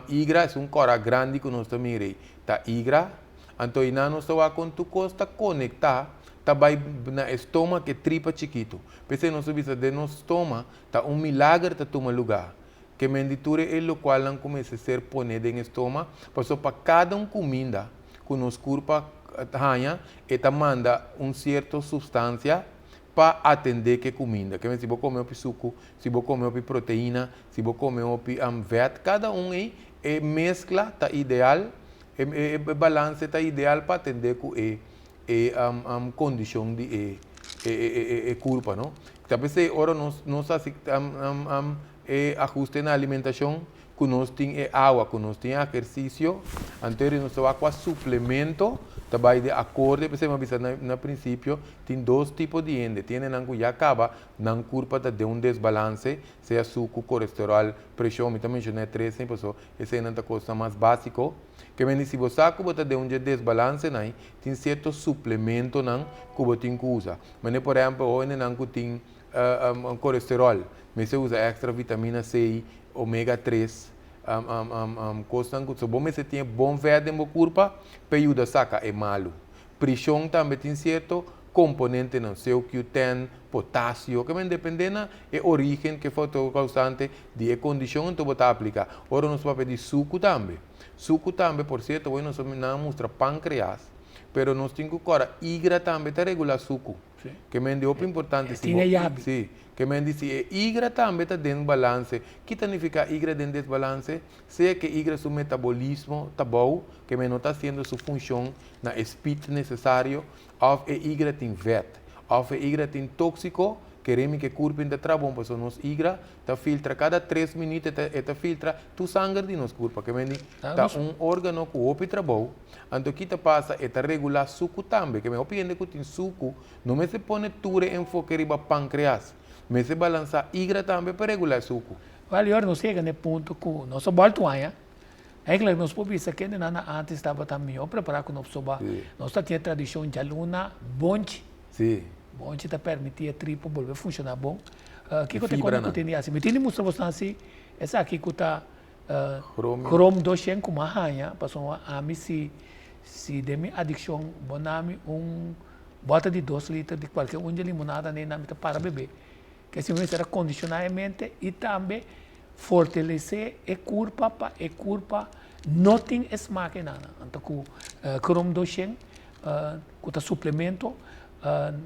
igra, es un kòrá grandi ku nos ta mira ei, ta igra. Anto einan nos ta wak kon tur kos ta konektá, ta bai na e stoma ku e tripa chikitu. P'esei nos ta bisa den nos stoma Ta un milager ta tuma lugá. Ke men di tur e lokualnan ku mester ser poné den e stoma, pasobra pa kada un kuminda ku nos kurpa haña, e ta manda un sierto supstansia pa atendé ku e kuminda. Ke men si bo kome hopi suku, si bo kome hopi proteina, si bo kome hopi vèt, kada un ei e meskla ta ideal, e balanse ta ideal pa atendé ku e e kondishon di e e kurpa no. Ta p'esei ora nos nos hasi e ahuste na alimentashon ku nos tin e awa, ku nos tin e ehersisio, anto eri nos ta wak kua suplemento ta bai di akorde, p'esei mi a bisa na prinsipio tin dos tipo di hende, tin hendenan ku ya kaba nan kurpa ta den un desbalanse, sea suku, kolesteròl, preshon, mi ta menshoná e tres pasobra eseinan ta kosnan mas básiko. Ke mende si bo sa ku bo ta den un dje desbalansenan, tin sierto suplementonan ku bo tin ku usa. Manera por ehèmpel hoendenan ku tin kolesteròl mester usa èkstra vitamina C, omega tres, kosnan ku so bo mester tin e bon vèt den bo kurpa pa e yuda saka e malu. Prishon tambe tin sierto komponentenan, CoQ10, potasio, ke men dependé na e orígen, ke faktor kausante di e kondishon anto bo ta apliká. Ora nos papia di suku tambe. Suku tambe, por sierto, hoy nos nan a mustra pankreas, pero nos tin ku kòrda igra tambe ta regulá suku. Ke men di hopi importante si bo, si, ke men di si e igra tambe ta den balanse. Ki ta nifiká igra den desbalanse? Sea ke igra su metabolismo ta bou, ke men no ta hasiendo su funshon na e speed nesesario, òf e igra tin vèt, òf e igra tin tóksiko, keremi ke kurpin ta traha bon pasobra nos igra ta filtra kada tres minüt e ta e ta filtra tur sanger di nos kurpa, ke men di ta un órgano ku hopi trabou, anto ki ta pasa e ta regulá suku tambe, ke men hopi hende ku tin suku no mester pone tur e enfoke riba pankreas, mester balansá igra tambe pa regulá e suku. Wèl, yòrda nos yega na e punto ku nos a bòltu aña. Eigenlijk nos por bisa kendenan na antes tabata mihó prepará ku nos pasobra nos ta tin e tradishon djaluna bonchi. Bonchi ta permití e tripo bolbe funshoná bon. Kiko ta e kos ku tin di hasi? Mi tin di mustra bosnan si esaki ku ta Chrome doshen ku mi a haña pasobra ami si si den mi adikshon bo na mi un bòter di dos liter di kualke un dje limonada nei nan mi ta para bebe. Kesi mester a kondishoná e mente i tambe fortalesé e kurpa pa e kurpa no tin e smak einan. Anto ku Chrome 200 ku ta suplemento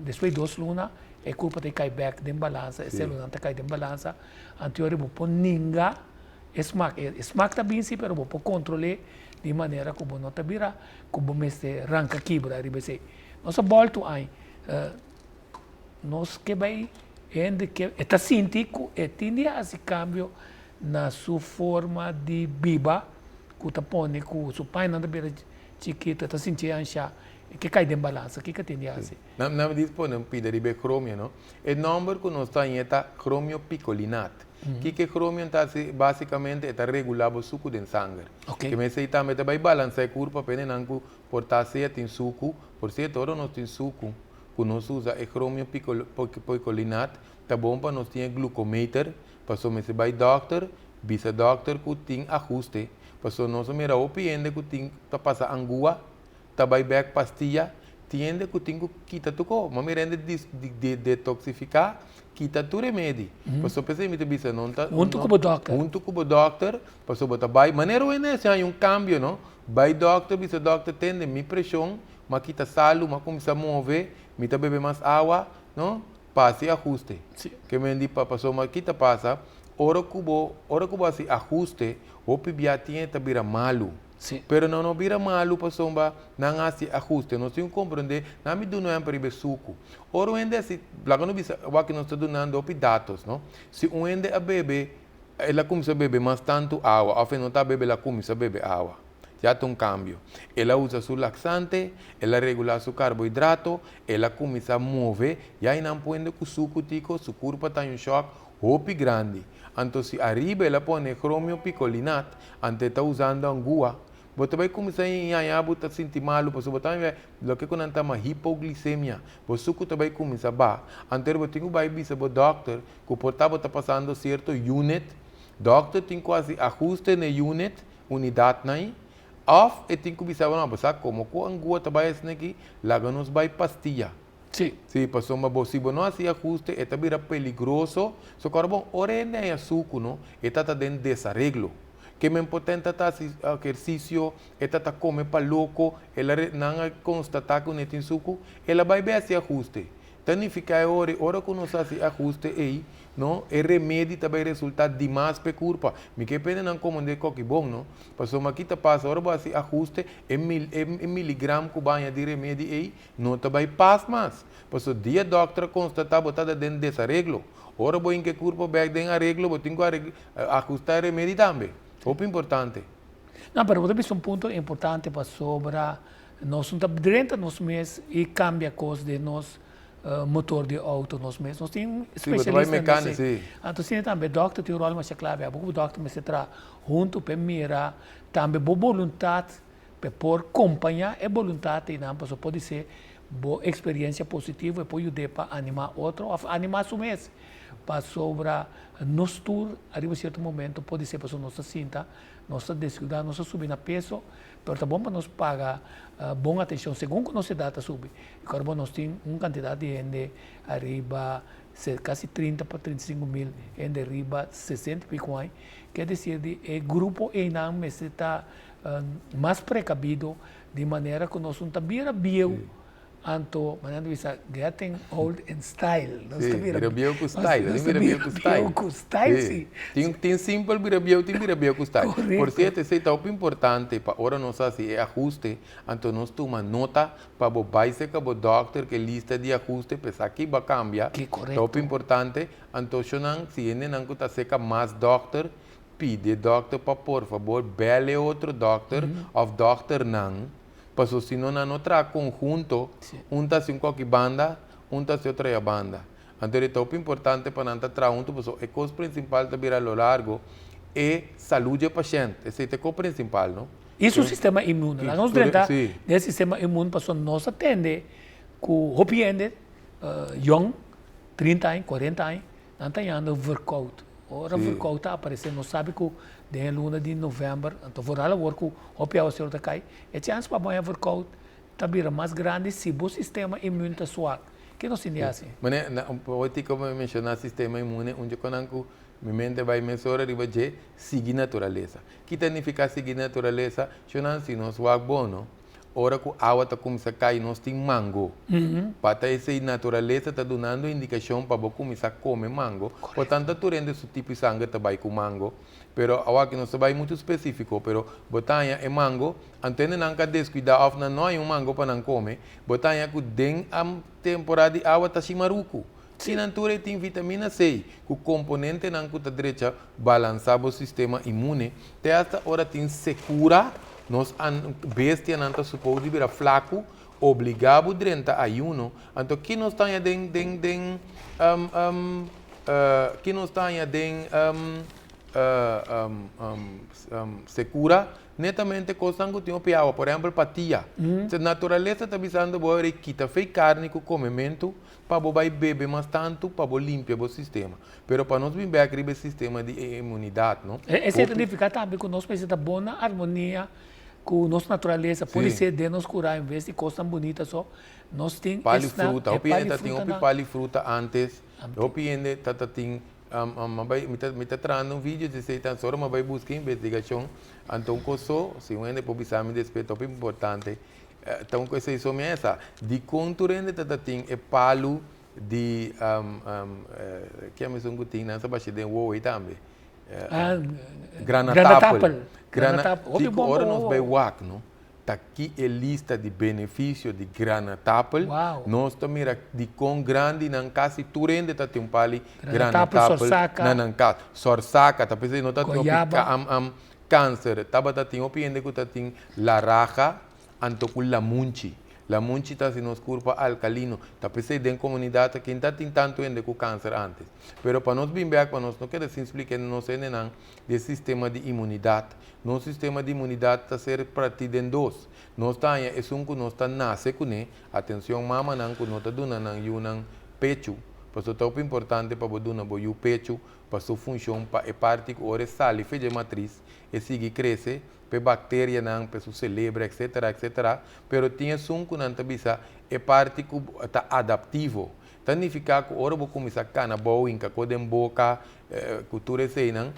despues di dos luna e kurpa ta kai bèk den balansa, e selunan ta kai den balansa, anto yori bo por ninga e smak. E smak ta bin si pero bo por kontrol'é di manera ku bo no ta bira ku bo mester ranka kibra riba esei. Nos a bòltu ai. Nos ke bai hende ke e ta sinti ku e tin di hasi kambio na su forma di biba. ku ta pone ku su pañanan ta bira chikitu, e ta sinti anshá, e ke kai den balansa. Kiko tin di hasi? Nan nan di pone un pida riba e chromio, no? E nomber ku nos ta haña ta chromio picolinat. Kiko e chromio ta hasi? Basikamente e ta regulá bo suku den sanger. Ke mester ei tambe ta bai balansá e kurpa pa hendenan ku por ta sea tin suku. Por sierto, ora nos tin suku ku nos usa e chromio picolinat, ta bon pa nos tin e glucometer, pasobra mester bai dòkter, bisa dòkter ku tin ahuste, pasobra nos a mira hopi hende ku tin ta pasa angua, ta bai bek pastia, tin hende ku tin ku kita tur ko, ma mira hende di detoksifiká, kita tur remedi, pasobra p'esei mi ta bisa no ta Huntu ku bo dòkter. Huntu ku bo dòkter, pasobra bo ta bai, manera un hende hasi haña un kambio no, bai dòkter bisa dòkter tende mi preshon, m'a kita salu, m'a kuminsá move, mi ta bebe mas awa, no, pa hasi ahuste. Ke men di pa pasobra ki ta pasa, ora ku bo, ora ku bo hasi ahuste, hopi bia tin e ta bira malu. Pero nan no bira malu pasobra nan hasi ahuste. Nos tin ku komprendé, nan mi duna un ehèmpel riba e suku. Ora un hende hasi, laga nos bisa, wak nos ta dunando hopi datos, no. Si un hende a bebe, el a kuminsá bebe mas tantu awa òf e no ta bebe el a kuminsá bebe awa. Ya ta un kambio. El a usa su laksante, el a regulá su karbohidrato, el a kuminsá move, ya einan puende ku suku tiko, su kurpa ta un shòk hopi grandi. Anto si ariba el a pone gromio pikolinat, anto e ta usando angua, bo ta bai kuminsá haña bo ta sinti malu pasobra bo ta haña loke ku nan ta yama hipoglisemia, bo suku ta bai kuminsá baha. Anto bo tin ku bai bisa bo dòkter ku por ta bo ta pasando sierto unit, dòkter tin ku hasi ahuste na e unit, Unidatnan ei, òf e tin ku bisa bo, no, bo sa komo ku angua ta bai asina aki, laga nos bai pastia. Sí. Sí, pasobra bo si bo no hasi ahuste e ta bira peligroso. So kòrda bon, ora e hende haña suku no, e ta ta den desareglo. Ke men por tenta ta hasi ehersisio, e ta ta kome pa loko, el a nan a konstatá ku no e tin suku, el a bai bai hasi ahuste. Ta nifiká e ora, ora ku nos hasi ahuste ei, no, e remedi ta bai resultá dimas p'e kurpa. Mi ke pende nan komand'é koki bon, no. Pasobra ki ta pasa ora bo hasi ahuste, e mil, e miligram ku bo haña di remedi ei no ta bai pas mas. Pasobra dia dòkter a konstatá bo ta da den desareglo. Ora bo hinka e kurpa bèk den areglo, bo tin ku ahustá e remedi tambe. Hopi importante. No, pero bo ta bisa un punto importante pasobra Nos no ta drenta nos mes i kambia kos den nos motor di outo nos mes. Nos tin spesialista na esei. Anto asina tambe dòkter tin un ròl masha klave. Abo ku dòkter mester traha huntu pa e mira tambe bo boluntat pa e por kompañá e boluntat einan pasobra podisé bo eksperiensia positivo e por yud'é pa animá otro òf animá su mes. Pasobra nos tur ariba sierto momento podisé pasobra nos ta sinta, nos ta deskuidá, nos ta subi na peso. Pero ta bon pa nos paga bon atencion segun cu nos edad ta subi. Y ora bo nos tin un cantidad di hende ariba casi 30 pa 35 mil hende riba 60 y pico aña, kier decir di e grupo eynan mester ta mas precabido di manera cu nos no ta bira bieu. Anto, manera ta bisa, getting old in style. Nos ta bira bieu ku style. Nos ta bira bieu ku style, si. Tin simpel bira bieu, tin bira bieu ku style. Korekto. Por sierto, esei ta hopi importante pa ora nos hasi e ahuste, anto nos tuma nota pa bo bai serka bo dòkter ku e lista di ahuste pa esaki bo a kambia. Ke korekto. Ta hopi importante. Anto shonnan, si hendenan ku ta serka mas dòkter, pidi e dòkter pa por fabor bèl e otro dòkter òf dòkternan. Paso si no nan no traha konhunto, un ta hasi un koki banda, un ta hasi otro ya banda. Anto e ta hopi importante pa nan ta traha hunto paso e kos prinsipal ta bira a lo largo e salud dje pashènt. Esei ta e kos prinsipal, no? I su sistema inmune. Laga nos drenta den e sistema inmune paso nos a tende ku hopi hende yòn, trinta aña, kuarenta aña, Nan ta yanda verkoud. Ora verkoud ta aparece nos sabi cu den e luna di november, anto vooral awor cu hopi awaceru ta cay, e chance pa bo haña verkoud ta bira mas grandi si bo sistema inmuun ta swak. Ke nos tin di haci? Mane, na un poco bo menciona sistema inmune, un dje conan cu mi mente bay mesora riba dje, sigui naturalesa. Ki ta nifica sigui naturalesa? Shonan, si nos wak bo no, Ora ku awa ta kuminsá kai nos tin mango. Pa ta esei naturalesa ta dunando indikashon pa bo kuminsá kome mango. Por tanto tur hende su tipo di sanger ta bai ku mango. Pero awaki nos ta bai muchu spesífiko, pero bo ta haña e mango, anto hende nan ka deskuidá òf nan no haña un mango pa nan kome, bo ta haña ku den temporada di awa ta shimaruku. Kinan tur e tin vitamina C, ku komponentenan ku ta drecha balansá bo sistema inmune. Te asta ora tin sekura, nos bestianan ta supou di bira flaku, obligá bo drenta ayuno. Anto ki nos ta haña den den den ki nos ta haña den sekura? Netamente kosnan ku tin hopi awa, por ehèmpel patia. Naturalesa ta bisando bo awor kita fei karni ku komementu pa bo bai bebe mas tantu pa bo limpia bo sistema. Pero pa nos bin bek riba e sistema di e inmunidat, no? Esei ta nifiká tambe ku nos mester ta bon na armonia ku nos naturalesa. Por esei den nos kurá en bes di kosnan bunita so, nos tin Pali fruta. Hopi hende ta tin hopi pali fruta antes. Hopi hende ta ta tin Mi bai, mi ta, mi ta trahando un video di esei tan solo mi bai buska investigashon, anto un kos so, si un hende por bisa mi despues ta hopi importante, ta un kos esei so mi a sa, dikon tur hende ta ta tin e palu di ke esun ku tin nan sa basha den wowo ei tambe, granatapel, granatapel, kiko ora nos bai wak no. Ta ki e lista di benefisio di granatapel. Nos ta mira di kon grandi nan kasi tur hende ta tin un pali granatapel na nan kas. Sorsaka ta p'esei no ta tin hopi kanser. Tabata tin hopi hende ku ta tin laraha anto ku lamunchi. Lamunchi ta hasi nos kurpa alkalino. Ta p'esei den komunidat aki ta tin tantu hende ku kanser antes. Pero pa nos bin bèk pa nos no keda sin splika nos hendenan di e sistema di imunidat. Nos sistema di imunidat ta ser partí den dos. Nos ta haña esun ku nos ta nase kuné, atenshon mamanan ku no ta duna nan yunan pechu, pasobra ta hopi importante pa bo duna bo yu pechu pa su funshon pa e parti ku ora e sali fe dje matris e sigui krese, pa e bakterianan, pa su selebre etcetera etcetera. Pero tin esun ku nan ta bisa e parti ku ta adaptivo, ta nifiká ku ora bo kuminsá kana bou hinka ko den boka, Ku tur eseinan,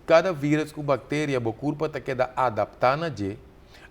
kada vírus ku bakteria bo kurpa ta keda adaptá na dje,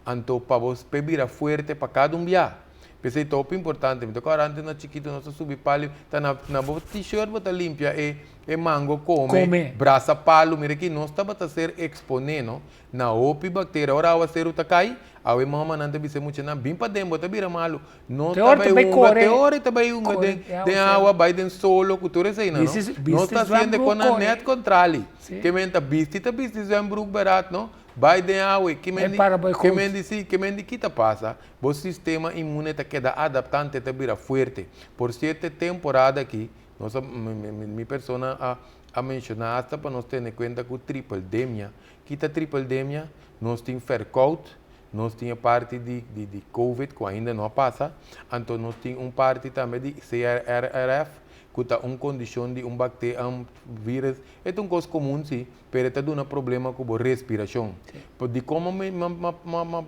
anto pa bo p'e bira fuerte pa kada un bia. P'esei ta hopi importante. Mi ta kòrda antes nos chikitu nos ta subi palu, ta na na bo t-shirt bo ta limpia e e mango kome, brasa palu. Mira aki nos tabata ser eksponé no na hopi bakteria. Ora awaseru ta kai, awe mamanan ta bisa e muchanan, bin paden bo ta bira malu. No ta bai hunga, te ora e ta bai hunga den den awa, bai den solo ku tur eseinan no. Nos ta hasiendo e konan nèt kontrali. Ke men ta bisti ta bisti zwembroek berat no, bai den awa, ke men di, ke men di si, ke men di ki ta pasa? Bo sistema inmune ta keda adaptante, ta bira fuerte. Por sierto e temporada aki, nos a, mi persona a a menshoná asta pa nos tene kuenta ku tripledemia. Ki ta tripledemia? Nos tin verkoud, Nos tin e parti di di di covid ku ainda no a pasa, anto nos tin un parti tambe di CRRF ku ta un kondishon di un bakte un virus, e ta un kos komun si, pero e ta duna problema ku bo respirashon. Dikon mi mi mi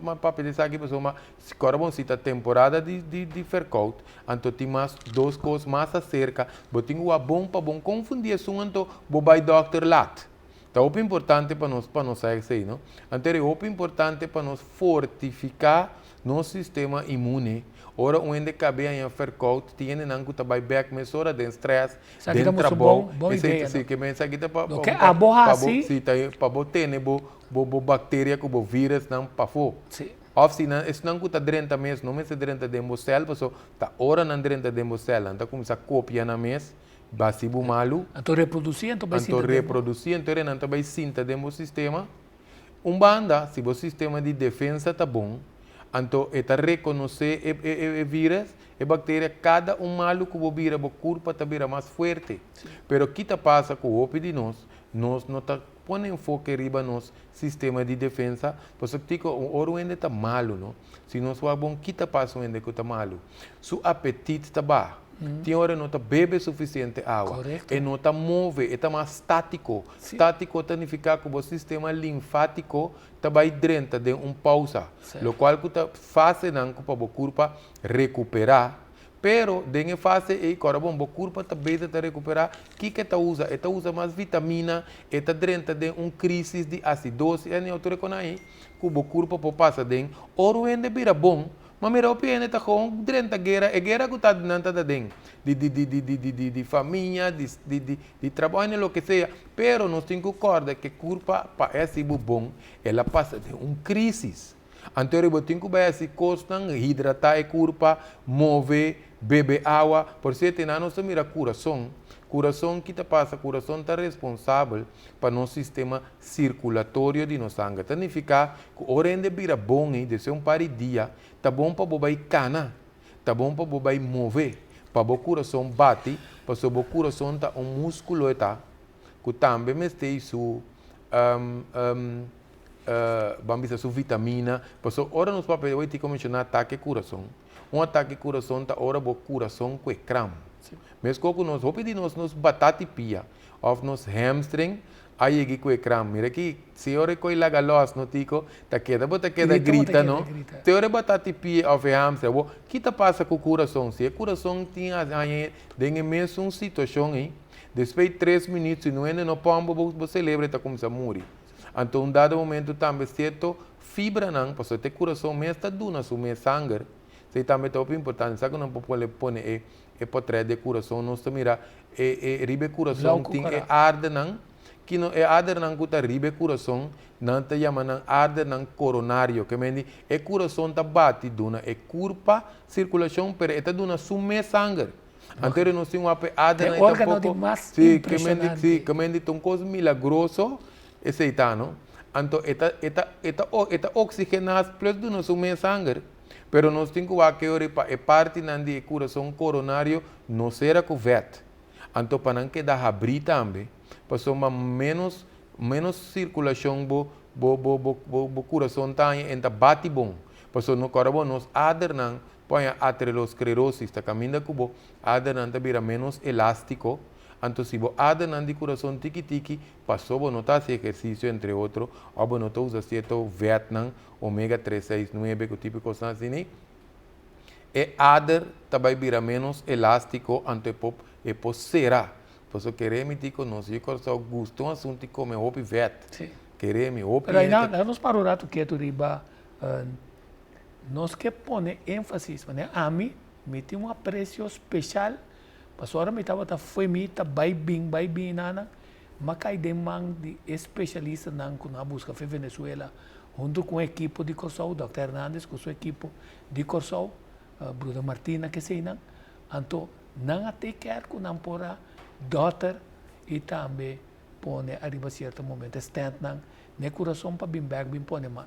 mi papia di esaki pasobra kòrda bon si ta temporada di di di verkoud anto tin mas dos kos mas aserka, bo tin ku wak bon pa bon konfundi esun anto bo bai dòkter lat. Ta hopi importante pa nos pa nos sa esei, no? Anto e hopi importante pa nos fortifiká nos sistema inmune. Ora un hende kab'é haña verkoud, tin hendenan ku ta bai bèk mesora den strès, Esaki den ta mucho trabou. bon, bon Esei idea, ta si, no? ke men esaki ta pa Loke pa abo pa bo hasi. si ta pa bo tene bo bo bo bakteria ku bo vírusnan pafó. Si. Òf si nan esnan ku ta drenta mes no mester drenta den bo sèl, paso ta ora nan drenta den bo sèl nan ta kuminsá kopia nan mes. Basi bo malu. Anto reproducí anto bai Anto sinta den bo. reproducí anto renan ta bai sinta den bo sistema. Un banda, si bo sistema di defensa ta bon, anto e ta rekonosé e e e virus, e bakteria, kada un malu ku bo bira, bo kurpa ta bira mas fuerte. Pero ki ta pasa ku hopi di nos, nos no ta pone enfoke riba nos sistema di defensa, pasobra tiko ora un hende ta malu, no, si nos wak bon ki ta pasa un hende ku ta malu? Su apetit ta baha. Tin ora e no ta bebe sufisiente awa. E no ta move, e ta mas státiko. Státiko ta nifiká ku bo sistema linfátiko ta bai drenta den un pousa, lokual ku ta fasenan ku pa bo kurpa rekuperá. Pero den e fase ei, kòrda bon, bo kurpa ta bezig ta rekuperá, kiko e ta usa? E ta usa mas vitamina, e ta drenta den un krísis di asidosis, e otro rekoná ei ku bo kurpa por pasa den. Ora un hende bira bon, Ma mira hopi hende ta gewoon drenta guera, e guera ku ta nan ta den, di di di di di di di di famia, di di di di trabou ene loke sea, pero nos tin ku kòrda ke kurpa pa e hasi bo bon, el a pasa den un krisis. Anto ora bo tin ku bai hasi kosnan, hidratá e kurpa, move, bebe awa. Por sierto, einan nos ta mira kurason. Kurason, ki ta pasa? Kurason ta responsabel pa nos sistema sirkulatorio di nos sanger. Ta nifiká ku ora hende bira bon ei, despues un par di dia, ta bon pa bo bai kana, ta bon pa bo bai move, pa bo kurason bati, pasobra bo kurason ta un múskulo e ta, ku tambe mester ei su ban bisa su vitamina, pasobra ora nos papia hoy tin menshoná atake kurason, un atake kurason ta ora bo kurason kue kram. Meskos ku nos hopi di nos nos batati pia òf nos hamstring a yegi kue kram. Mira aki si ora e koi laga lòs no tiko ta keda bo ta keda grita no. Te ora e batati pia òf e hamstring awor ki ta pasa ku kurason? Si e kurason tin haña den e mesun situashon ei Despues di tres minuut si no hende no pompa bo bo celebro e ta cuminsa muri. Anto un dado momento tambe cierto fibranan, pasobra te curason mes ta duna su mes sanger, esey tambe ta hopi importante. Sa cu nan por pone pone e e potret di e curason nos ta mira e e riba e curason tin e ardernan, kino e ardernan cu ta riba e curason nan ta yama nan ardernan coronario, ke mende e curason ta bati duna e curpa circulacion pero e ta duna su mes sanger. Anto nos tin un ape adena e organo di mas impresionante. Si, ke men di ta un kos milagroso esei ta no. Anto e ta e ta e ta e ta oxigená plus duna su mes sanger. Pero nos tin ku wak e ora pa e partinan di e kurason koronario no sera ku vèt. Anto pa nan keda habrí tambe, pasobra ménos ménos sirkulashon bo bo bo bo bo kurason ta haña en ta bati bon. Pasobra no kòrda bo nos adernan Poña aterosclerosis ta caminda cu bo adernan ta bira menos elastico, anto si bo adernan di curason tiki tiki paso bo no ta haci ehercicio entre otro of bo no ta usa cierto vetnan omega tres seis nuebe cu tipo cosnan asini, e ader ta bay bira menos elastico anto e por e por cera. Paso kere mi di cu nos yu Corsou gusta un asunto di come hopi vet. Kere mi hopi Pero aina nos para un rato ketu riba Nos ke pone énfasis, manera ami, mi tin un apresio speshal, pasobra ora mi tabata fo'i mi ta bai bin, bai bin enanan, m'a kai den man di e speshalistanan ku nan a buska for Venezuela, huntu ku un ekipo di Kòrsou, dòkter Hernandez ku su ekipo di Kòrsou, Bruder Martina keseinan, anto nan a take care ku nan por a dòter i tambe pone ariba sierto momento e stentnan n'e kurason pa bin bèk bin pone mas.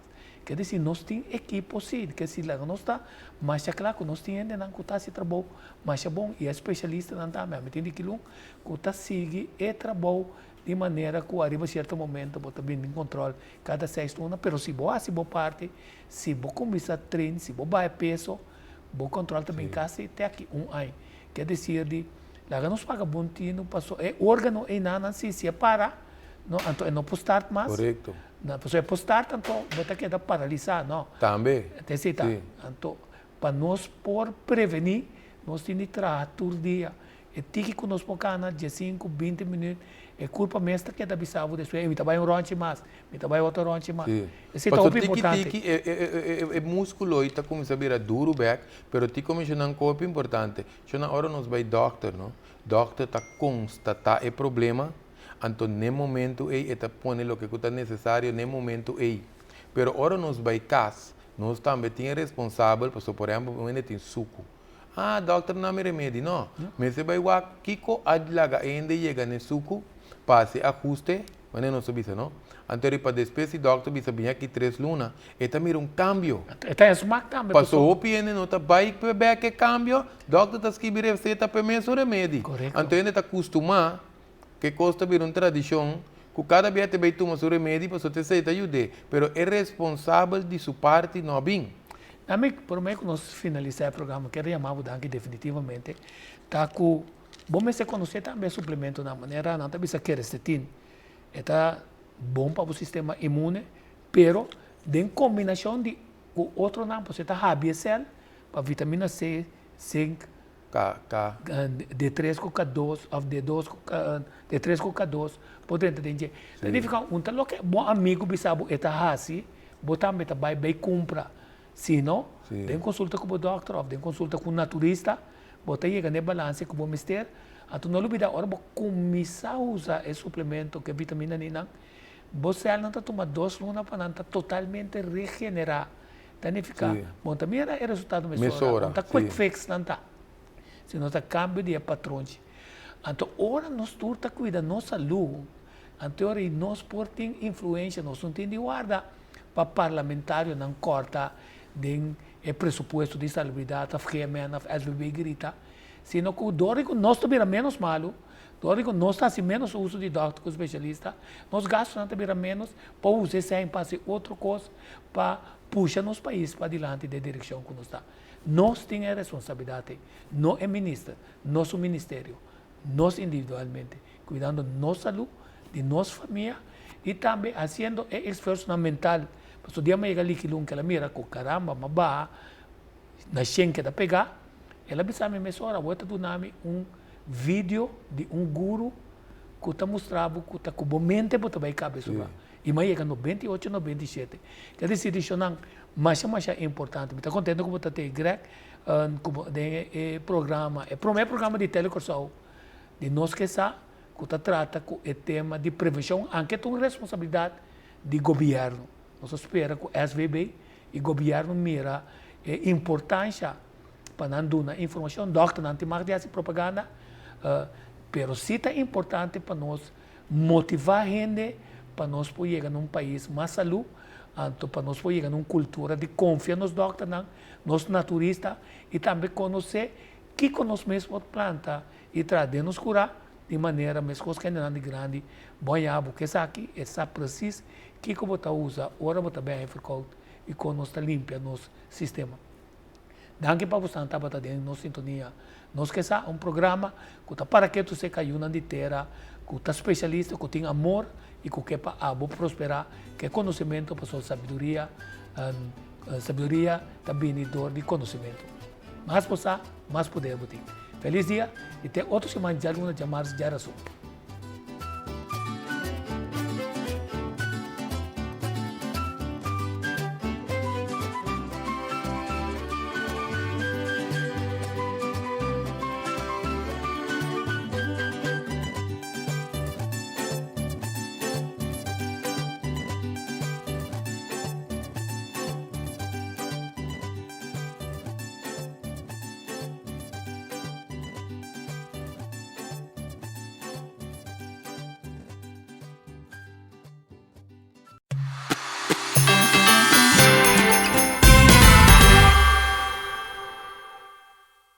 Ke disi nos tin ekipo si, ke si laga nos ta masha kla ku nos tin hendenan ku ta hasi trabou masha bon i e spesialistanan tambe, ami tin di kilun ku ta sigui e trabou di manera ku ariba sierto momento bo ta bin den kontròl kada seis luna, pero si bo hasi bo parti, si bo kuminsá train, si bo baha e peso, bo kontròl ta bin kasi te aki un aña. Ke desir di laga nos paga bon tinu paso e organo einan si si e para no anto e no por start mas. Korekto. No paso e por start anto bo ta keda paralisa no. Tambe. Te esei ta. Si. Anto pa nos por preveni nos tin di traha tur dia. E tiki ku nos por kana diesinku binti minüt e kurpa mes ta keda bisa bo despues mi ta bai un rònchi mas, mi ta bai otro rònchi mas. Si. Esei ta Paso hopi tiki importante. tiki e e e e muskulo ei ta kuminsá bira duru bèk Pero ti komishonnan ku hopi importante. Shona ora nos bai dòkter no, dòkter ta konstatá e problema, anto n'e momentu ei e ta pone loke ku ta nesesario n'e momentu ei. Pero ora nos bai kas, nos tambe tin e responsabel, pasobra por ehèmpel un hende tin suku. Ah, dòkter na mi remedi. No, mester bai wak kiko a laga e hende yega n'e suku pa hasi ahuste. Manera nos ta bisa no. Anto riba despues si dokter bisa biña aki tres luna, e ta mira un kambio. E ta smak tambe paso. Hopi hende no ta bai pa bek e kambio, dokter ta skibi reseta pa e mesun remedi. Korekto. Anto hende ta kustumá ku e kos ta bira un tradishon ku kada bia te bai tuma su remedi pasobra ta esei ta yud'é, pero e responsabel di su parti no a bin. Ami, promé ku nos finalisá e programa, kier yama bo danki definitivamente, ta ku Bo mester konosé tambe e suplementonan, manera nan ta bisa quercetin. E ta bon pa bo sistema inmune, pero den kombinashon di ku otronan, pasobra e ta habri e sèl pa vitamina C, zink, K, K. D tres ku K dos òf D dos ku K, D tres ku K dos por drenta den dje. Ta nifiká un ta loke bo amigu bisa bo e ta hasi, bo tambe ta bai bai kumpra. Si no, den konsulta ku bo dòkter òf den konsulta ku un naturista, Bo ta yega na e balanse ku bo mester. Anto no lubida ora bo kuminsá usa e suplemento ku e vitamina ninan, bo sèlnan ta tuma dos luna pa nan ta totalmente regenerá. Ta nifiká, bo no ta mira e resultado mesora, no ta quick fix nan ta, sino ta kambio di e patronchi. Anto ora nos tur ta kuida nos salú, anto ora ei nos por tin influensha, nos no tin di warda pa parlamentarionan kòrta den e presupuesto di salubridat òf GMN òf SVB grita, sino ku dor di ku nos ta bira ménos malu, dor di ku nos ta hasi ménos uso di dòkter ku spesialista, nos gastunan ta bira ménos pa usa esei pa hasi otro kos pa pusha nos pais padilanti den e direkshon ku nos ta. Nos tin e responsabilidat ei, no e minister, no su ministerio, nos individualmente, kuidando nos salú, di nos famia i tambe hasiendo e esfuersonan mental. Pasobra dia mi a yega Likilun ku el a mira ku karamba mi a baha na shen keda pegá, el a bisa mi mesora, awor e ta duna mi un video di un guru ku ta mustra bo ku ta ku bo mente bo ta bai kabe su lugá. I mi a yega 98, 97. Ke desidishonnan masha masha importante. Mi ta kontento ku bo ta te Greg ku bo den e programa, e promé programa di Tele Kòrsou di Nos Ke Sa ku ta trata ku e tema di prevenshon, anke ta un responsabilidat di gobièrnu. Nos ta spera ku SVB i gobièrnu mira e importansha pa nan duna informashon. Dòkternan tin mag di hasi propaganda, pero si ta importante pa nos motivá hende pa nos por yega na un pais mas salú, anto pa nos por yega na un kultura di konfia nos dòkternan, nos naturista i tambe konosé kiko nos mes por planta i traha den nos kurá di manera meskos ku hendenan di grandi bon yabu ku esaki e sa presis kiko bo ta usa ora bo ta bèh'e verkoud i kon nos ta limpia nos sistema. Danki pa bosan tabata den nos sintonia. Nos ke sa un programa ku ta para ketu se kayunan di tera, ku ta spesialista, ku tin amor i ku ke pa abo prosperá ku e konosementu pasobra sabiduria sabiduria ta bini dor di konosementu. Mas bo sa, mas poder bo tin. Felis dia i te otro siman djaluna, djamars, djarason.